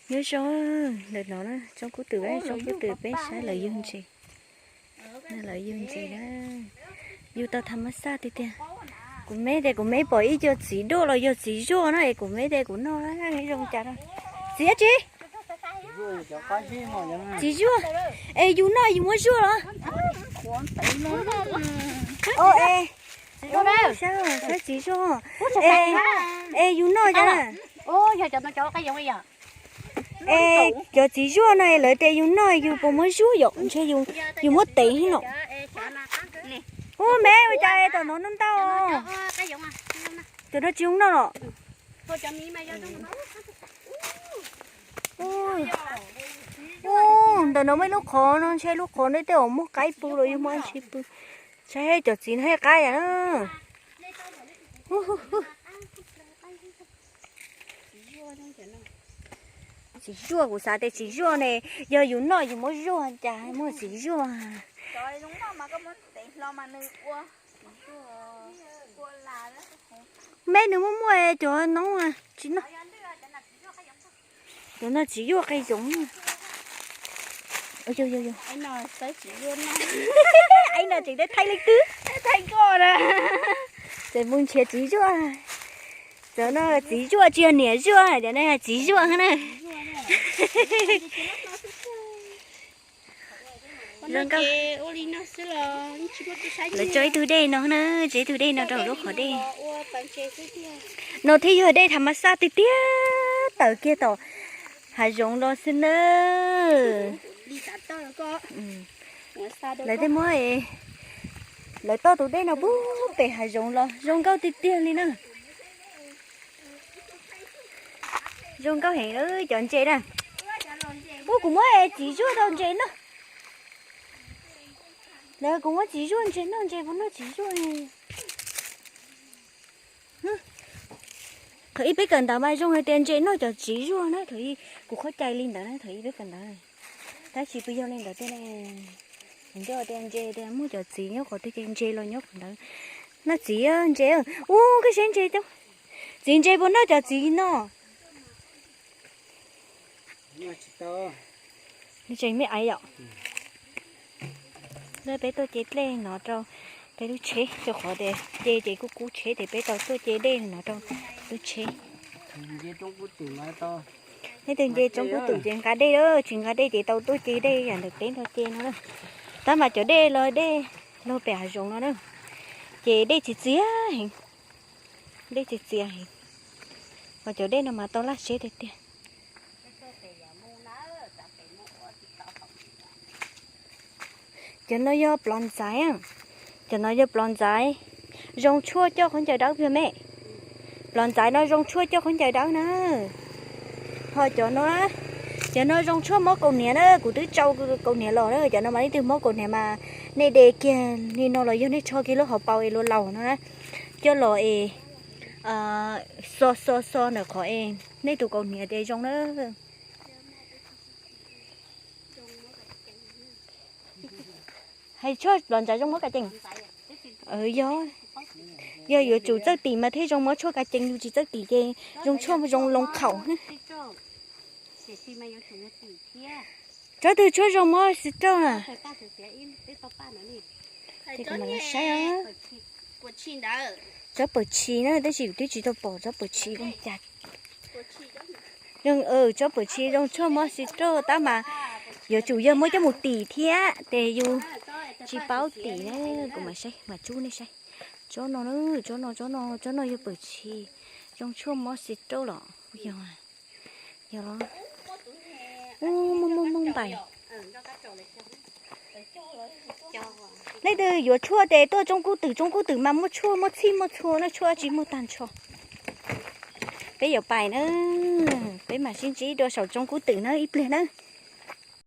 Nyob zoo, ntawm no na, tsoob kub twm, tsoob kub twm peb saib lawv yug ntses. Lawv yug ntses na, yug tau tham mas xaj tiag tiag. Kuv meb tias kuv meb pom ib co txiv duaj los yog txiv zuaj no es kuv meb tias kuv noj zoo cas no. Txiv dab tsi? Txiv zuaj. Es yus noj yus muab zuaj los? Saib txiv zuaj. Es yus noj cas na? Es cov txiv zuaj no lawv tias yus noj yus puas muab zuaj yom? Ntshe yus muab tev no. Ub, me ua cas tom no ntau ntau. Cov no tsis zoo noj los? Ub, ntawm no muaj ib lub qhov no, ntshe lub qhov no tej zaum muaj qaib pw los yog muaj dab tsi pw. Saib cov txiv no thiaj qab yam na. Txiv zuaj, kuv xav tias txiv zuaj ne, yog yus noj yus muab zuaj cas muaj txiv zuaj. Meb nws muaj muaj cov noob tsis noj. Cov no txiv zuaj qe zoov. Aib no tseem thaij leej twg? Tseem mus nrhiav txiv zuaj. Cov no txiv zuaj tsis yog niam zuaj, cov no txiv zuaj na. Zoo nkauj. Lawv tso ib tug dej no na, tso ib tug dej no rau lub qhov dej. No thiaj yog dej tham mas xaj tiag tiag, tawm kiag tom hav zoov los xwb na. Lawv tej muab, lawv toj tus dej no pub pem hav zoov los zoo nkauj tiag tiag li na. Zoo nkauj heev cov ntses na. Ub, kuv muab txiv zuaj rau ntses noj. Lawv, kuv muab txiv zuaj ntses noj, ntses puas noj txiv zuaj? Thaum ib peb kawm ntawv mas zoo hais tias ntses noj cov txiv zuaj na, thaum ib kuv qhuab cai li ntawd na, thaum ib peb kawm ntawv. Tab sis puas yog li ntawd tiag ne? Nco tias ntses tias muaj cov txiv nyob qhov twg ces ntses los nyob qhov ntawd. Noj txiv ntses, ub, koj saib ntses coob. Txiv ntses puas noj cov txiv no? Tseem me aiv yom. Peb tuaj ce dej no rau peb lub tsheb, rau qhov tias ce ces kuj kub tsheb ces peb tau tuaj ce dej no rau lub tsheb. Nej tus nce tsoob kub twm ces nqa dej lawm, tsis nqa dej ces tau tuaj ce dej yam ntawm peb nrog ce no na. Tab mas cov dej los dej los pem hav zoov no na, ces dej txias txias heev, dej txias txias heev. Ho cov dej no mas tau laj tsheb tiag tiag. Cov no yog plov ntxaiv, cov no yog plov ntxaiv, zoo tshuaj coj khaub ncaws dawb tiag me. Plov ntxaiv no zoo tshuaj coj khaub ncaws dawb na. Ho cov no, cov no zoo tshuaj mob kaus hniav na, kuv twb tsau kaus hniav los na, cov no mas leej twg mob kaus hniav mas nej de kiag li no los yog nej tsho kiag lub hauv paus es luas laus no na, coj los es xo xo xo ntawm qhov es nej tus kaus hniav ces zoo na. Hais tshuaj plov ntxaiv zoo mob kas cees. Yog, yog yuav tsum txawj tim mas thiaj zoo mob tshuaj kas cees, yus tsis txawj tim ces zoo tshuaj zoo loo khaum. Tsob twg tshuaj zoo mob xis rauj na? Saib, tsob pawm tshis na, tab sis kuv twb tsis tau pom tsob pawm tshis zoo cas. Tsob pawm tshis zoo tshuaj mob xis rauj tab mas yuav tsum yog muab coj mus tim thiab ces yus tsis paub tim na. Kuv mam saib, mam tsub nej saib. Tsob no, tsob no, tsob no, tsob no yog pawm tshis zoo tshuaj mob xis rauj los yog, yog los. Ub, muaj muaj npais. Leej twg yuav tshuaj ces tuaj tsoob kub twm, tsoob kub twm mas muaj tshuaj muaj txhij muaj txhua na, tshuaj tsis muaj tag nrho. Peb yuav pais na, peb mam sib ntsib dua saum tsoob kub twm na ib pliag na.